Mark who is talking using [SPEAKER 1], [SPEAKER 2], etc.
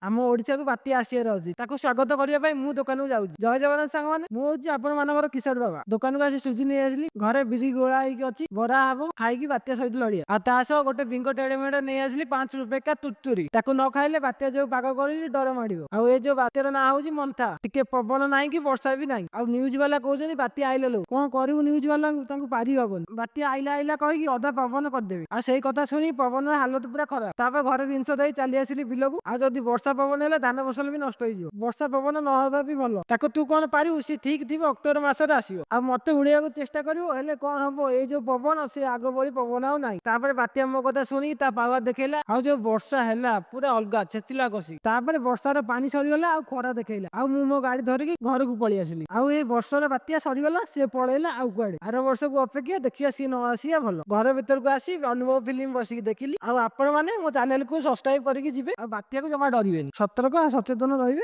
[SPEAKER 1] ଆମ ଓଡ଼ିଶାକୁ ବାତ୍ୟା ଆସିବାର ଅଛି, ତାକୁ ସ୍ୱାଗତ କରିବା ପାଇଁ ମୁଁ ଦୋକାନକୁ ଯାଉଛି। ଜୟ ଜଗନ୍ନାଥ ସାଙ୍ଗମାନେ, ମୁଁ ହଉଛି ଆପଣ ମାନଙ୍କର କିଶୋର ବାବା। ଦୋକାନକୁ ଆସି ସୁଜି ନେଇ ଆସିଲି। ଘରେ ବିରି ଗୋଳା ହେଇକି ଅଛି, ବରା ହବ, ଖାଇକି ବାତ୍ୟା ସହିତ ଲଢିବା। ଆଉ ତା ସହ ଗୋଟେ ବିଙ୍ଗ ଟେଢେ ମେଢେ ନେଇ ଆସିଲି 5 ରୁପିକା ତୁରତୁରି। ତାକୁ ନ ଖାଇଲେ ବାତ୍ୟା ଯୋଉ ପାଗ କରିଛି ଡର ମାଡିବ। ଆଉ ଏ ଯୋଉ ବାତ୍ୟାର ନାଁ ହଉଛି ମନ୍ଥା। ଟିକେ ପବନ ନାହିଁ କି ବର୍ଷା ବି ନାହିଁ। ଆଉ ନ୍ୟୁଜ ବାଲା କହୁଛନ୍ତି ବାତ୍ୟା ଆଇଲା ଲୋ। କଣ କରିବୁ ନ୍ୟୁଜ ବାଲାଙ୍କୁ, ତାଙ୍କୁ ପାରି ହବନି। ବାତ୍ୟା ଆଇଲା ଆଇଲା କହିକି ଅଧା ପବନ କରିଦେବେ। ଆଉ ସେଇ କଥା ଶୁଣି ପବନର ହାଲତ ପୁରା ଖରାପ। ତାପରେ ଘରେ ଜିନିଷ ଦେଇ ଚାଲି ଆସିଲି ବିଲକୁ। ଆଉ ଯଦି ବର୍ଷା ପବନ ହେଲେ ଧାନ ଫସଲ ବି ନଷ୍ଟ ହେଇଯିବ। ବର୍ଷା ପବନ ନ ହେବା ବି ଭଲ। ତାକୁ ତୁ କଣ ପାରିବୁ? ସେ ଠିକ ଥିବ ଅକ୍ଟୋବର ମାସରେ ଆସିବ। ଆଉ ମତେ ଉଡେଇବାକୁ ଚେଷ୍ଟା କରିବ, ହେଲେ କଣ ହବ? ଏଇ ଯୋଉ ପବନ, ସେ ଆଗ ଭଳି ପବନ ଆଉ ନାହିଁ। ତାପରେ ବାତ୍ୟା ମୋ କଥା ଶୁଣିକି ତା ପାୱାର ଦେଖେଇଲା। ଆଉ ଯୋଉ ବର୍ଷା ହେଲା ପୁରା ଅଲଗା ଛେଚିଲା କଷି। ତାପରେ ବର୍ଷାର ପାଣି ସରିଗଲା ଆଉ ଖରା ଦେଖେଇଲା। ଆଉ ମୁଁ ମୋ ଗାଡି ଧରିକି ଘରକୁ ପଳେଇ ଆସିଲି। ଆଉ ଏଇ ବର୍ଷର ବାତ୍ୟା ସରିଗଲା, ସିଏ ପଳେଇଲା ଆଉ କୁଆଡେ। ଆର ବର୍ଷକୁ ଅପେକ୍ଷା, ଦେଖିବା ସିଏ ନ ଆସିବା ଭଲ। ଘର ଭିତରକୁ ଆସି ଅନୁଭବ ଫିଲ୍ମ ବସିକି ଦେଖିଲି। ଆଉ ଆପଣ ମାନେ ମୋ ଚ୍ୟାନେଲକୁ ସବସ୍କ୍ରାଇବ କରିକି ଯିବେ। ଆଉ ବାତ୍ୟାକୁ ଜମା ଡରିବେନି, ସତର୍କ ଆଉ ସଚେତନ ରହିବେ।